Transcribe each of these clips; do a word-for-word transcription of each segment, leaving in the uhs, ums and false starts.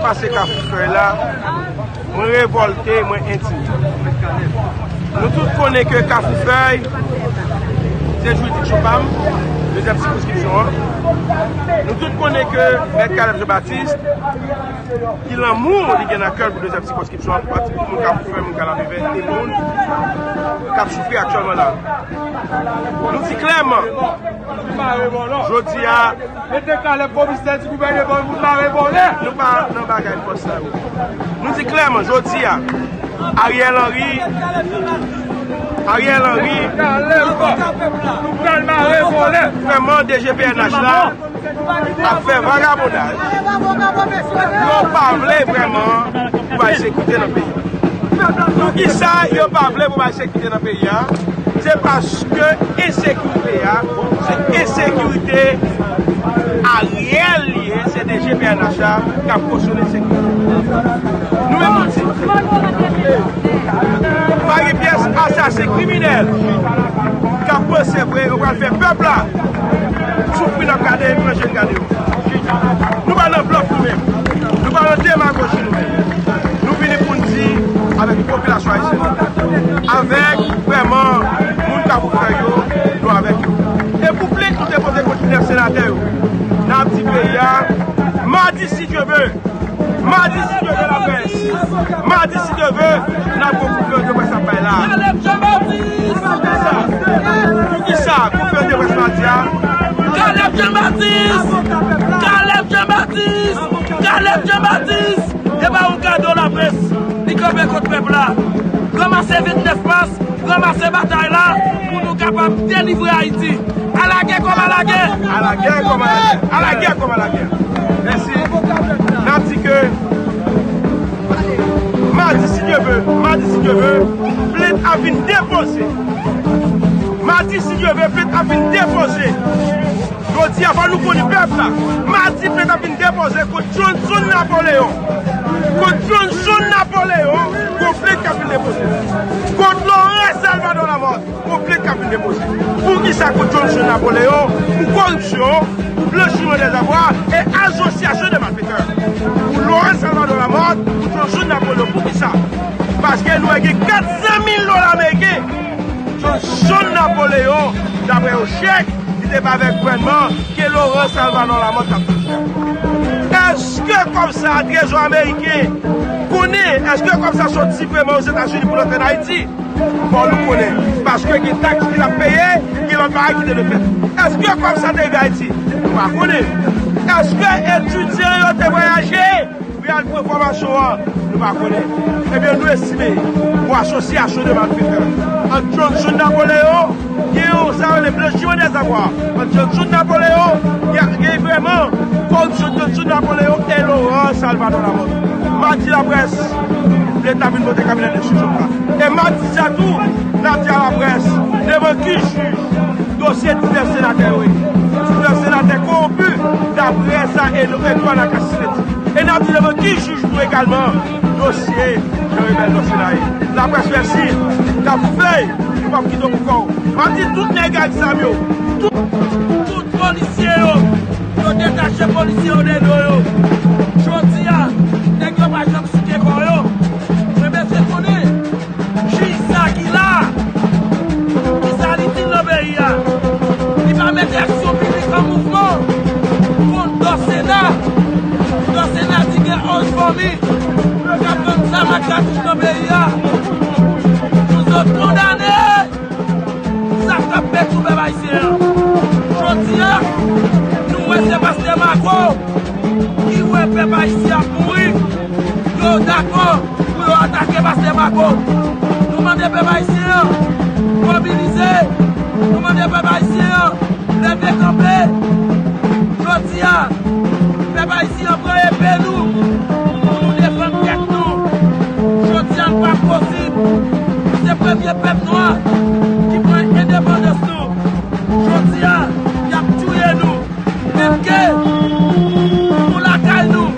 Pase Kafou Fèy la, mwen revòlte, mwen endinye. Nou tout konnen ke Kafou Fèy se jiridiksyon pa m, dezyèm sikonskripsyon an. Nou tout konnen ke Mèt Caleb Jean Baptiste, ki lanmou li gen nan kè l pou dezyèm sikonskripsyon an, pati pou moun Kafou Fèy, moun Kalavèvè, e moun k ap soufri aktyèlman la. Nou di klèman, jodi a, Mete Caleb komisè, di gouvènman pou mare vòlè. Nou pa nan bagay konsa yo. Nou di klèman, jodi a, Ariel Henry, Ariel Henry, Caleb, nou pral mare vòlè. Vrèman, D G P N H la ap fè vagabondaj. Yo pa vle vrèman pou bay sekirite nan peyi a. Poukisa yo pa vle pou bay sekirite nan peyi a? Se paske ensekirite a, se ensekirite Ariel li ye, se D G P N H la k ap kosyone ensekirite. Nou menm nou di, pa gen pyès asasen kriminèl k ap panse vre yo pral fè pèp la soufri, n ap gade etranje n gade yo. Nou pa nan blòf nou menm. Nou pa nan demagoji nou menm. Nou vini pou n di avèk popilasyon ayisyèn nan, avèk vrèman moun Kafou Fèy yo, nou avèk yo. E pou plent nou te pote kont nèf senatè yo, n ap di peyi a, madi si Dye vle, madi si Dye vle, laprès, madi si Dye vle, n ap gon konferans de près ap bay la. Caleb Jean Baptiste! Poukisa? Poukisa konferans de près madi a? Caleb Jean Baptiste! Caleb Jean Baptiste! Caleb Jean Baptiste! E ba yon kado laprès, li kanpe kont pèp la. Ranmase vennèf mas, ranmase batay la pou nou kapab delivre Ayiti. Alagè kòm alagè! Alagè kòm alagè! Alagè kòm alagè! Mèsi. N ap di ke madi si Dye vle, madi si Dye vle, plent ap vin depoze. Madi si Dye vle, plent ap vin depoze. Jodi a, fò nou konnen pèp la. Madi plent ap vin depoze kont Johnson Napoléon. Kont Johnson Napoléon, gon plent k ap vin depoze. Kont Laurent Salvador Lamothe, gon plent k ap vin depoze. Poukisa kont Johnson Napoléon? Pou koripsyon, pou blanchiman dèzavwa e asosyasyon de malfetè. Pou Laurent Salvador Lamothe, pou Johnson Napoléon, poukisa? Paske nou wè gen kat san mil dola ameriken Johnson Napoléon, daprè yon chèk, li te fè avèk gouvènman ke Laurent Salvador Lamothe t ap touche a. Èske kòb sa a, trezò ameriken konnen? Èske kòb sa soti vrèman Ozetazini pou l antre an Ayiti? Fò nou konnen. Paske gen taks ki t ap peye, gen lòt bagay ki te dwe fèt. Èske kòb sa te rive Ayiti? Nou pa konnen. Èske etidyan yo te vwayaje pou y al pran fòmasyon an? Nou pa konnen. Ebyen, nou estime yon asosyasyon de malfetè ant Johnson Napoléon, gen yon sa yo rele blanchiman dèzavwa ant Johnson Napoléon, gen, gen vrèman koripsyon Johnson Napoléon e Laurent Salvador Lamothe. Madi laprès, leta vin monte kabinè de enstriksyon la. E madi sa tou, n ap di a laprès, devan ki jij dosye diznèf senatè yo ye? Diznèf senatè kowonpi, daprè sa Edouard Lacasse te di. E n ap di devan ki jij tou egalman dosye Jean Rebel Dorcénat ye. Laprès, mèsi. Kafou Fèy, nou p ap kite w pou kò w. M ap di tout nèg ak zam yo, tout, tout polisye yo, yo detache polisye yo de do yo. Jodi a, nèg yo pa janm souke kò yo. Men mesye konnen, jij sa ki la, kisa li di nan peyi a? Li pa mete aksyon piblik an mouvman kont Dorcénat. Dorcénat di gen onz fanmi k ap vann zam ak katouch nan peyi a. Pou zòt kondane sa k ap fèt sou pèp ayisyen an. Jodi a, nou wè se pastè Marco ki wè pèp ayisyen ap mouri. Yo dakò pou yo atake pastè Marco. Nou mande pèp ayisyen an mobilize. Nou mande pèp ayisyen an leve kanpe. Jodi a, pèp ayisyen an pran epe nou pou nou defann tèt nou. Jodi a, nou pa posib. Nou se premye pèp nwa ki pran endepandans nou. Jodi a, y ap touye nou. Menm ke nou lakay nou,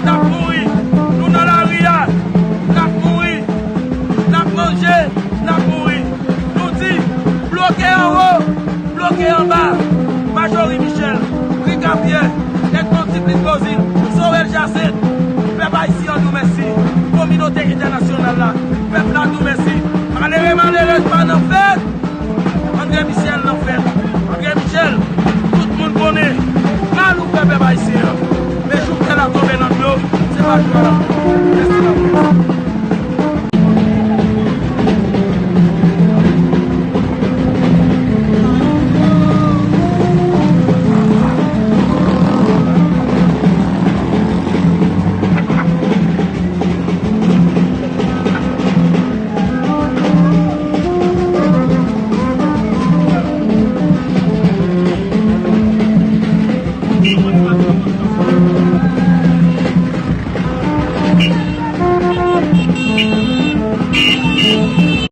n ap mouri. Nou nan lari a, n ap mouri. Pèp la tou mèsi. Malere, malerèz pa nan fèt. André Michel nan fèt. André Michel, tout moun konnen. Mal ou fè pèp ayisyen an. Men Jovenel a tonbe nan dlo. Se pa jwe a l ap jwe. Mèsi la.